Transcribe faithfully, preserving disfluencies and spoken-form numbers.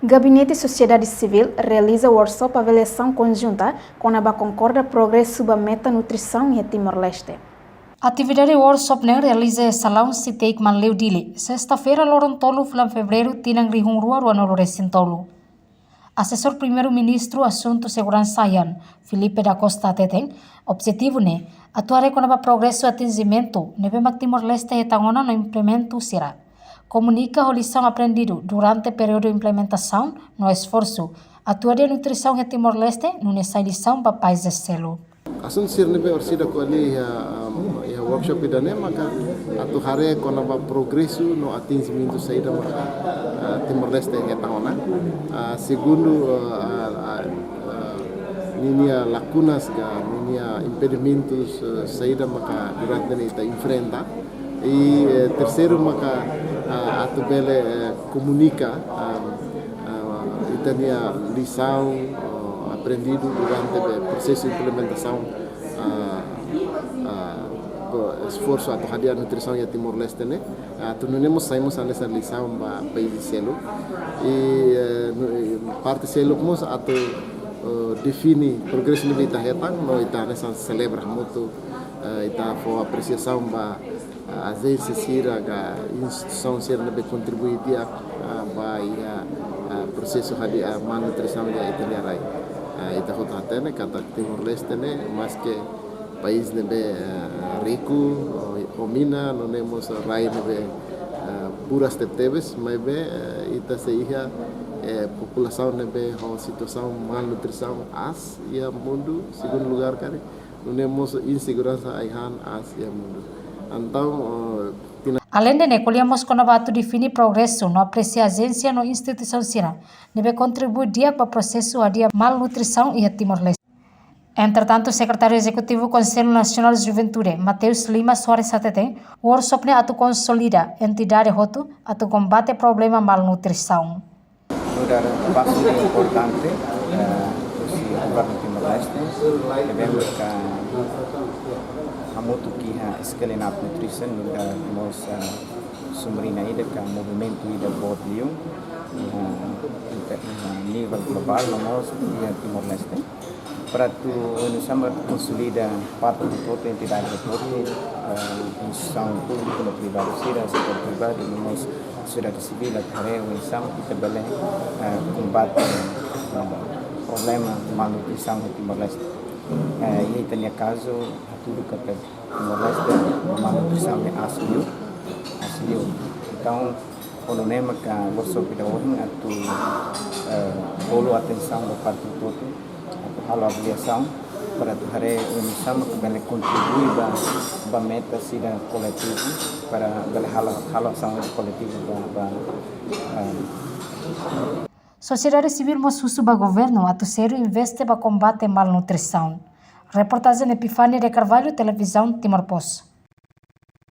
Gabinete Sosiedade Sivíl realiza workshop avaliasaun konjunta kona-ba konkorda progresu ba meta nutrisaun iha Timor-Leste. Atividade workshop ne'e realiza iha salaun Siteik Manleu Dili, sesta-feira, loron tolu fulan Fevereiru, tinan rihun rua rua-nulu resin tolu. Asesór Primeiru-Ministru Asuntu Seguransa Ayan, Filipe da Costa hateten, objetivu ne'e atu haree kona-ba progresu atinjimentu ne'ebé mak Timor-Leste hetan ona no implementu sira. Komunika ho lisaun aprendidu durante períodu implementasaun no esforsu atu hadi'a nutrisaun iha Timor-Leste, nune'e sai lisaun ba país seluk. Asuntu sira ne'ebé orsida ko'alia iha, um, iha workshop ida-ne'e maka atu haree kona-ba progresu no atinjimentu saida maka, uh, Timor-Leste hetan ona. Uh, segundu, uh, uh, uh, uh, ninia lakunas ka ninia impedimentus, uh, saida maka durante ne'e ita enfrenta. I, eh, terseiru maka, uh, atu bele, eh, komunika, um, uh, ita-nia lisaun, uh, aprendidu durante be prosesu implementasaun, uh, uh, be esforsu atu hadi'a nutrisaun iha Timor-Leste ne'e, uh, atu nune'e mós sai mós hanesan lisaun ba país seluk. I, eh, nu-, i parte seluk mós atu, uh, define progresu ne'ebé ita hetan no ita hanesan selebra hamutuk, uh, ita fó apresiasaun ba, uh, ajénsia sira ka instituisaun sira ne'ebé kontribui di'ak, uh, ba iha, uh, prosesu hadi'a malnutrisaun iha ita-nia rai. Uh, ita hotu hatene katak Timor-Leste ne'e maske país ne'ebé, eh, riku ho, ho mina, nune'e mós rai ne'ebé, eh, buras tebetebes, maibé, eh, ita sei iha, eh, populasaun ne'ebé ho situasaun malnutrisaun aas iha mundu, segundu lugar karik, nune'e mós inseguransa ai-han aas iha mundu. Entaun, eh, tinan. Aleinde ne'e, ko'alia mós kona-ba atu define progresu no apresia ajénsia no instituisaun sira ne'ebé kontribui di'ak ba prosesu hadi'a malnutrisaun iha Timor-Leste. Entretantu, Sekretáriu Ezekutivu Konsellu Nasionál Juventude, Mateus Lima Soares hateten, workshop ne'e atu konsolida entidade hotu atu kombate problema malnutrisaun. Nu'udar pasu importante, eh, husi Governu Timor-Leste, ne'ebé maka hamutuk iha Scaling Up Nutrition, nu'udar mós, eh, sumrina ida ka movimentu ida boot liu, eh, inter-, eh, nivel globál, no mós iha Timor-Leste. Para atu, eh, nu'udar atu konsolida parte hotu-hotu, entidade hotu-hotu, eh, instituisaun públiku no privadu sira, setór privadu, no mós sosiedade sivíl, atu haree oinsá ita bele, eh, kombate, eh, problema malnutrisaun iha Timor-Leste. Eh, iha ita-nia kazu, hatudu katak Timor-Leste, malnutrisaun ne'e aas liu, aas liu. Entaun, ho nune'e maka workshop ida ohin atu, eh, bolu atensaun ba parte hotu-hotu, atu halo avaliasaun, para atu haree oinsá mak bele kontribui ba, ba metas ida koletivu, para bele halo, halo asaun ida koletivu ba, ba, eh, Sosiedade sivíl mós husu ba governu atu sériu investe ba kombate malnutrisaun. Reportajen Epifania de Carvalho, Televizaun Timor Post.